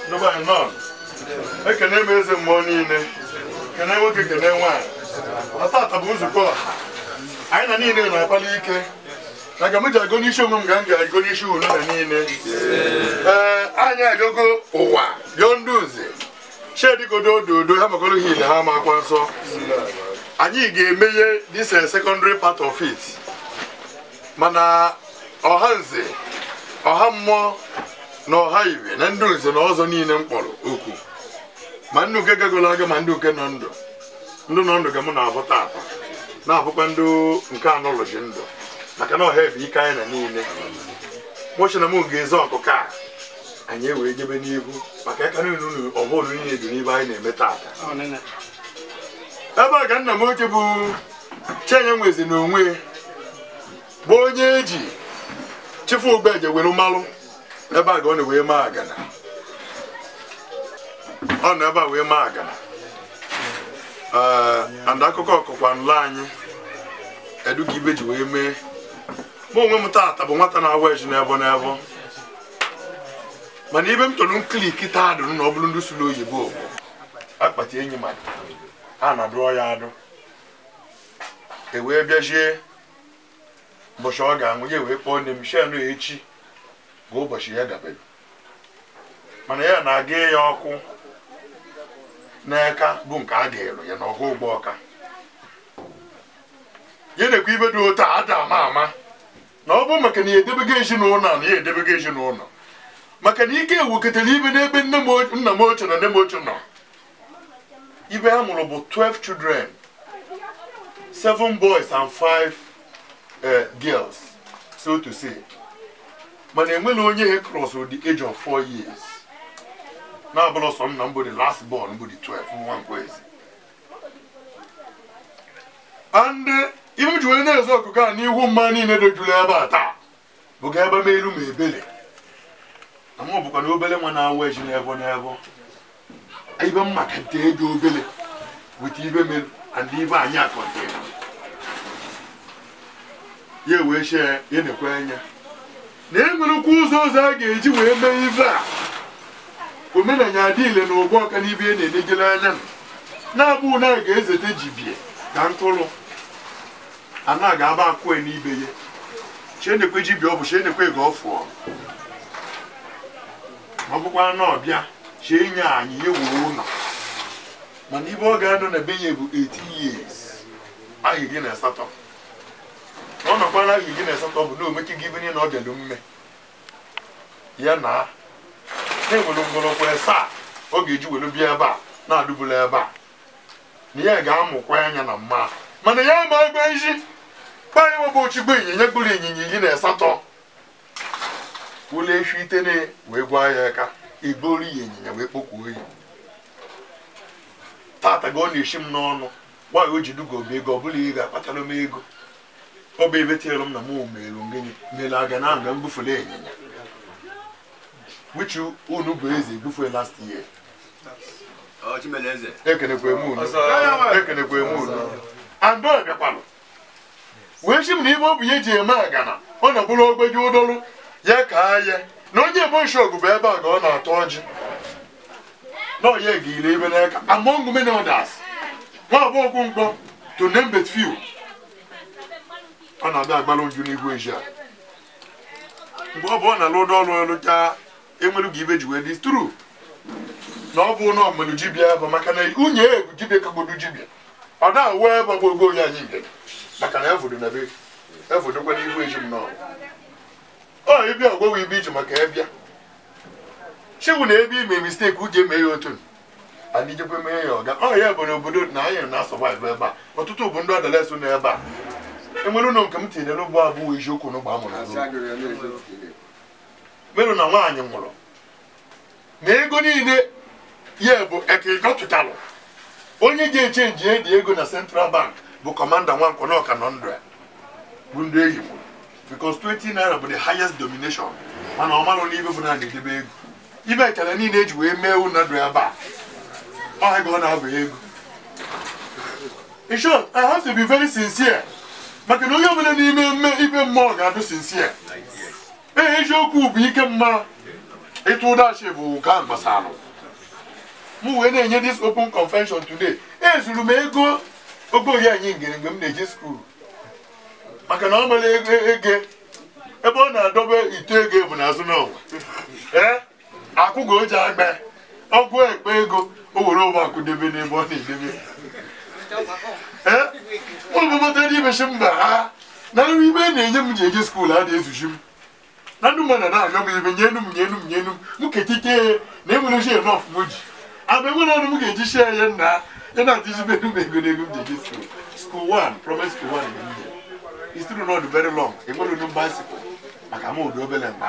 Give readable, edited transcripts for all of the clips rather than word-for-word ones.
Ndị anyị nọ. Ekene m eze mmụọ niile. Kene nwoke kene nwaanyị. Na tata bụ nzukọ ọha. Anyị na niile na-akpali ike. Na ka m ji agụ n'isi onwe m ga m ga-agụ n'isi unu na niile. Ee, anyị agụgo ụwa rịọ ndị nze. Chedigodo ododo ha makọrọ hil ha ma akwa nsọ. Anyị ga-emeghe this secondary part of it. Mana ọha nze, ọha mmụọ na ọha ibe na ndị nze na ọzọ niile m kpọrọ okwu. Ma ndị uke gagolo aga ma ndị uke nọ ndụ. Ndụ nọ ndụ ka mụ na-abụ tata. Na-abụkwa ndụ nke anọlọji ndụ. Maka na ọha bụ ike anyị na niile. Nwochi na mụ ga-eze ọkụkọ a. Anyị ewee jebe n'ihu maka aka niile unu ọbụla niile dị n'ibe anyị na-eme tata. Ebe a ka nna m oche bụ Chinenye nwezi n'onwe bụ onye eji Chifu Ogbeje were mmalụ ebe a ka ọ na-wee maa agana. Ọ nọ ebe a wee maa agana. And akụkọ ọkụkwa nla anyị edu ka ibe ji wee mee. Mụ onwe m tata bụ nwata na-awa eji n'ebo n'ebo. Mana ibe m chọrọ nklik taa dụ na ọ bụrụ ndị sụrụ oyibo bụ akpati enyi mmadụ a na-adụọ ya adụ e wee bịazie ụbọchị ọ ga-anwụ ya wee kpọọ nne m shenụ echi bụ ụbọchị ya gabere. Mana ya na-aga ya ọkụ n'aka bụ nke a ga-elu ya na ọha ụgbọ ọka. Ya na-ekwu ibe dị otu a ada ama ama na ọ bụ maka na ya edebego ezinụlọ a na ya edebego ezinụlọ. Maka na ike ewukọtara ibe n'ebe nna m ochie na nne m ochie nọ. Ibe ha mụrụ bụ 12 children, 7 boys and 5 girls, so to say. Mana enwela onye he cross the age of 4 years. Na-abụrụ sọ nna m bụ the last born bụ the 12 nwa nkwezi. And ibe m ji wee na-ezu ọkụkọ a n'ihu mma niile dojuru ebe a taa bụ ga ebe m elu ma ebele. Na mụ bụkwa na obele nwa na-awa eji n'ebo n'ebo. Ibe m maka nte ego obele with ibe melu and ibe anyị akọnte. Ya wee shee ya na-ekwe anya. Na enwerekwa ụzọ ọzọ a ga-eji wee mee ibe a. Omenala adịile na ụgbọ ọka n'ibe e na-enegele anya. Na-abụ na a ga-ezete jibie ka nkụrụ. A na ga-aba akụ n'ibe ya. Chee na-ekwe jibie ọ bụ chee na-ekwe ga ọ fụọ. Ma ọ bụkwa na ọbịa chee nye anyị ya wuo ụlọ. Mana ibe ọ ga-anọ na be ya bụ 18 years. Ahụ iri na asatọ. Na ọ nọkwa na ahụ iri na asatọ bụ na omechi gị ibe niile ọ bịara mme. Ya na na-enwere mgbọrọgwụ asaa ọ ga-eji were bịa ebe a na-adụbụla ebe a. Na ya ga-amụkwa anya na mma. Mana ya ma agba isi kpaa bụ ochigbo ịnyịnya gburu ịnyịnya 18. Wụlụ efi itene wee gwa ya aka igboru ya ịnyịnya wee kpokwuo ya. Tata ga ọ na-eshi m n'ọnụ nwaanyị o ji dugo m ego ọ bụla ego akpatara m ego. Ọ bụ ebe tinyere m na mụ meelu ngịnị meelu aga na nga mbufele ịnyịnya. Which unu bụ eze ebufe last year. Ekenekwe m unu. Ekenekwe m unu. And ọ bịakwalụ. Wee shi m na ibe ọ bụ ya eji eme agana ọ na-abụrụ ogbeji ụdọlụ ya ka ya na onye ebo nshọgụ bụ ebe a ka ọ na-atọ ọjị. Na ọ ya ga-ile ebe n'aka among many others. Nwa agbọghọ mkpọ to name but few. Ọ na-abịa agbalụ nju n'ihu ezi a. Mgbe ọ bụ ọ na-alụ ụdọ ọrụ ọrụ ka enwere ga ibe ji wee dị true. Na ọ bụ na ọmụrụ jibia ebe maka na nwunye egwu jibia kagbodu jibia. Ọ na-awụ ebe bụ ogo onye anyị mbere. Maka na efodo na be efodokwa n'ihu ezi m nọ. Ọ ịbịa ọgwọwa ibe iji maka ịbịa. Chiwu na ebe ime mistake uche mee ya otu. Anyị jekwe mee ya ọga. Ọ ya bụ na obodo na anyị na-asọvaịvụ ebe a. Ọtụtụ bụ ndị ọdaleso nọ ebe a. Enwere ụlọ nke m tinyere ụgbọ abụọ eziokwu n'ụgbọ amụrụ azụ. Merụ na nwaanyị nwụrụ. Na ego niile ya bụ ekekọtụtalụ. Onye ga-echenji edi ego na Central Bank bụ Kọmanda Nwankwo na ọka nọ ndụ ya. Bụ ndị eyi nwụrụ. Because 20 naira bụ the highest domination. Mana ọ malụ n'ibe bụ na na-edebe ego. Ibe ekele niile eji wee mee ụlọ ndụ ebe a. Ọ ego ọ na-abụ ego. In short, I have to be very sincere. Maka na onye ọbụla n'ime mme ibe mmụọ ga-adụ sincere. Ee, eziokwu bụ ike mma. Ịtụ ụdachi bụ nke a gbasara m wee na-enye this open confession today. Ezuru m ego ogoyi anyị ngere mgbe m na-eje skuul, maka na ọ mere ego ebe ọ na-adọbe ite ego bụ n'azụ n'ọnwa. Ee, akwụ ka o ji agba ọgwụ ekpe ego o were ụwa akụdebe n'ebe ọ na-edebe. Ee, ụlọ dị ibechi mba ha na nri ibe na-enye m ji eje skuul adịghị ezuchi m na ndị mmadụ na-arịọ m ibe nyenu m nyenu m nyenu m m ketike na enwere shi enough m ji ama enwere ọnụ m ga-eji shie ya nna ya na-atịzibere m ego n'ego m ji eje skuul. School 1, primary school 1 in India. It's still not very long. Enwere unu bicycle maka m ụdị obere mgbe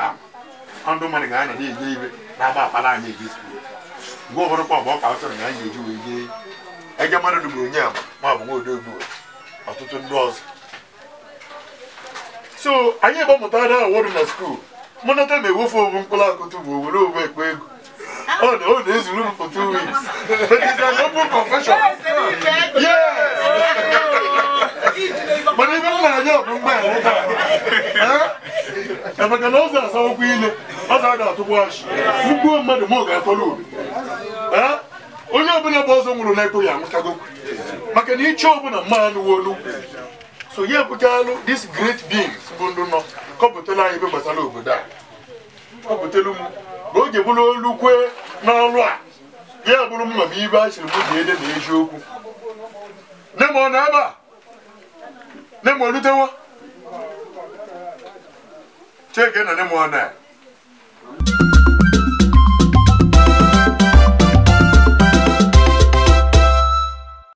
ahụ ndụ mmadụ ga-anọ na-enye ibe na-agba akpala anyị eje skuul. Mgbe ụfọdụ kwa ọgbọ ka ọ chọrọ na anyị ga-eji wee jee ege mmadụ dụgburu onye ama ma ọ bụ nwaodogbu ọtụtụ ndị ọzọ. So anyị gbamụtara awọdụ na skuul mụ nata ma ewefu obu mkpụrụ akụtụ bụ owere owu ekpe ego ọ na-ezuru m for 2 weeks. But it's an open confession. Yes. Mana ebe m na-anya ọ bụ mgbe taa maka na ọzọ asawokwu ile ọzọ a ga-atụgbu achị mgbuo mmadụ ma ọ ga-atọrọ obi. Onye ọbụla bụ ọzọ nwụrụ na-ekpo ya anwụchago maka na iche ọbụla mma anụwo n'ukwu. So ya ebukalụ these great beings bụ ndụ nọ kọpụtala anyị ebe gbasara obodo a kọpụtelu m ka o ji bụrụ olu kwee n'ọrụ a ya bụrụ mma bụ ibe a chịrị m ji ede na eziokwu. Nne m ọ na ebe a? Nne m olutewo? Chike na nne m ọ na